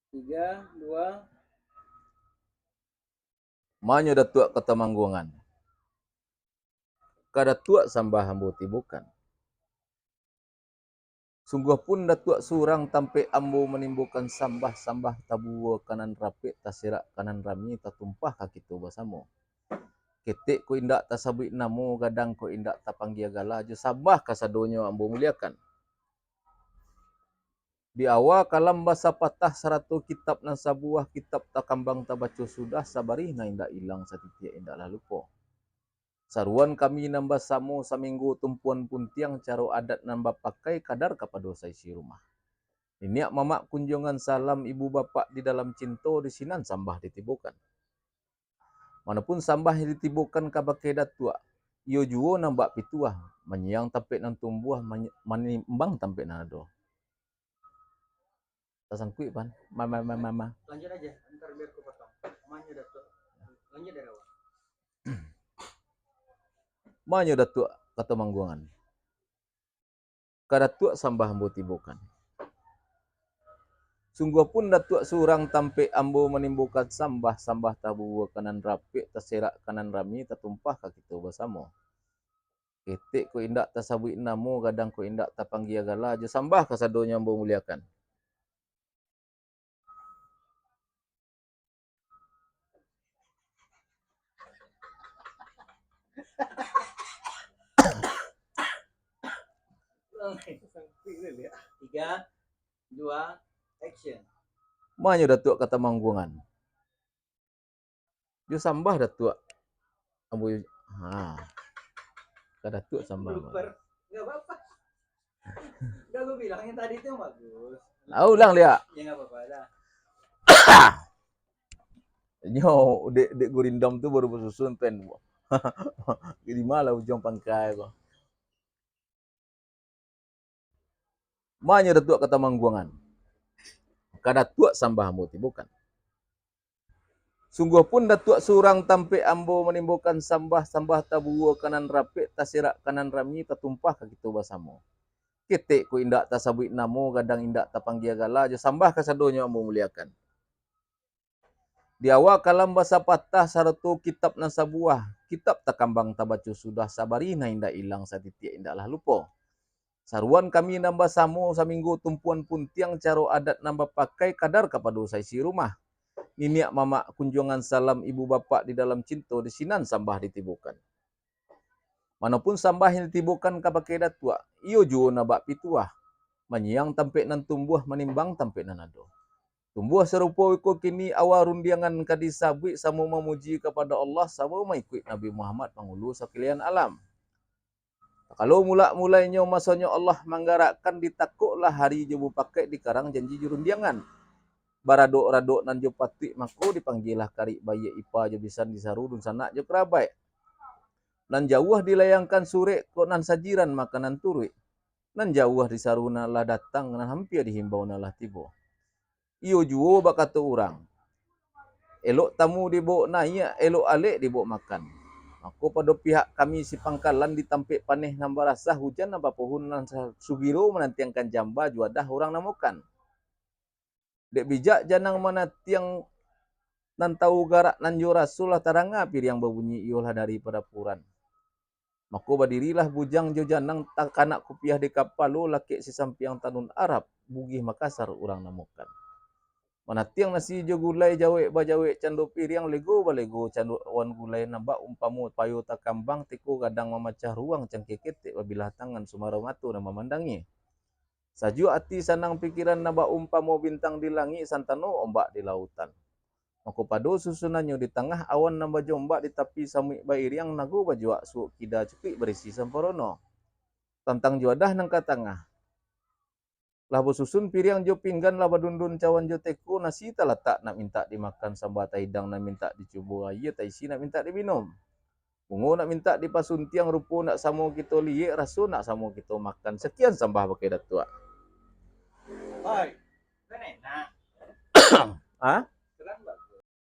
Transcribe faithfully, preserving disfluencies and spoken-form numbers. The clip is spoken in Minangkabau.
Tiga, dua. Manyo Datuak Katamangguangan. Ka Datuak sambah ambo tibokan. Sungguah pun Datuak surang tampek ambo manimbokan sambah-sambah tabuo ka nan rapek, taserak ka nan rami, tatumpah ka kito basamo. Ketek ko indak tasabuik namo, gadang ko indak tapanggia gala, jo sambah kasadonyo ambo muliakan. Di awa kalam basapatah sarato kitab nan sabuah, kitab takambang tabaco sudah, sabarih nan indak ilang, satitiak indaklah lupo. Saruan kami nan basamo saminggu tumpuan puntiang, caro adat nan bapakai kadar kapado saisi rumah. Niniak mamak kunjuangan salam, ibu bapak di dalam cinto, di sinan sambah ditibokan. Manopun sambah yang ditibokan kabake Datuak, iyo juo nan bak pituah, manyiang tampek nan tumbuah, manyi-, manimbang tampek nan ado. Tasangkuik pan. Ma, ma, ma, ma, ma. Lanjut aja, ntar biar ku potong. Manyo Datuak. Lanjut dari awal. Manyo Datuak Katamangguangan. Ka Datuak sambah ambo tibokan. Sungguah pun Datuak surang tampek ambo manimbokan sambah-sambah tabuo ka nan rapek, taserak ka nan rami, tatumpah ka kito basamo. Ketek ko indak tasabuik namo, gadang ko indak tapanggia gala, jo sambah kasadonyo ambo muliakan. Tiga, dua, action. Manyo Datuak Katamangguangan. Jo sambah Datuak. Ambo, ha. Ka Datuak sambah. Blooper. Nggak apa-apa. Udah gue bilang yang tadi itu yang bagus. Ah, ulang, Liak. Ya, nggak apa-apa dah. Nyo, dek, dek gurindam tu baru basusun pen. Di ma lah ujuang pangkai ko. Manyo Datuak Katamangguangan. Ka Datuak sambah ambo tibokan. Sungguah pun Datuak surang tampek ambo manimbokan sambah-sambah tabuo ka nan rapek, taserak ka nan rami, tatumpah ka kito basamo. Ketek ko indak tasabuik namo, gadang indak tapanggia gala, jo sambah kasadonyo ambo muliakan. Di awa kalam basapatah sarato kitab nan sabuah, kitab takambang tabaco sudah, sabarih nan indak ilang, satitiak indaklah lupo. Saruan kami nan basamo saminggu tumpuan puntiang, caro adat nan bapakai kadar kapado saisi rumah. Niniak mamak kunjuangan salam, ibu bapak di dalam cinto, di sinan sambah ditibokan. Manopun sambah yang ditibokan kabake Datuak, iyo juo nan bak pituah, manyiang tampek nan tumbuah, manimbang tampek nan ado. Tumbuah sarupo iko kini, awa rundiangan ka disabuik, samo mamuji kapado Allah, samo maikuik Nabi Muhammad, pangulu sakalian alam. Kalau mulak-mulainyo masonyo Allah manggarakkan, ditakoklah hari jo bupakaik, dikarang janji jo rundiangan. Baradok-radok nan jo patuik, mako dipanggialah karik baiak, ipa jo bisan, disaru dunsanak jo karabaik. Nan jauah dilayangkan surek, kok nan sajiran makanan turuik. Nan jauah disaru nan lah datang, nan hampia dihimbau nan lah tibo. Iyo juo bakato urang, elok tamu dibawok naiak, elok alek dibawok makan. Mako pado pihak kami si pangkalan, di tampek paneh nan barasah, hujan nan bapohun, nan sa-, sugiro manantiangkan jamba, juadah urang namokan. Dek bijak janang manatiang, nan tahu garak nan jo raso, lah taranga piriang babunyi, iyolah dari padapuran. Mako badirilah bujang jo janang, takanak kupiah di kapalo, lakek sisampiang tanun Arab, Bugih Makassar urang namokan. Manatiang nasi jo gulai, jawek bajawek cando piriang, lego balego cando awan gulai, nan bak umpamo payo takambang, teko gadang mamacah ruang, cangkia ketek babilah tangan, sumarau mato nan mamandangi. Sajuak ati, sanang pikiran, nan bak umpamo bintang di langik, santano ombak di lautan. Mako pado susunannyo, di tangah awan nan bajombak, di tapi samuik bairiang, nago bajuak suok kida, cukuik barisi samparono. Tantang juadah nan ka tangah. Lah basusun piriang jo pinggan, lah badundun cawan jo teko, nasi talatak nak mintak dimakan, samba tahidang nak mintak dicubo, aia taisi nak mintak diminum. Bungo nak mintak dipasuntiang, rupo nak samo kito liek, raso nak samo kito makan. Sakian sambah bakeh Datuak. Oi, kan enak. Ha?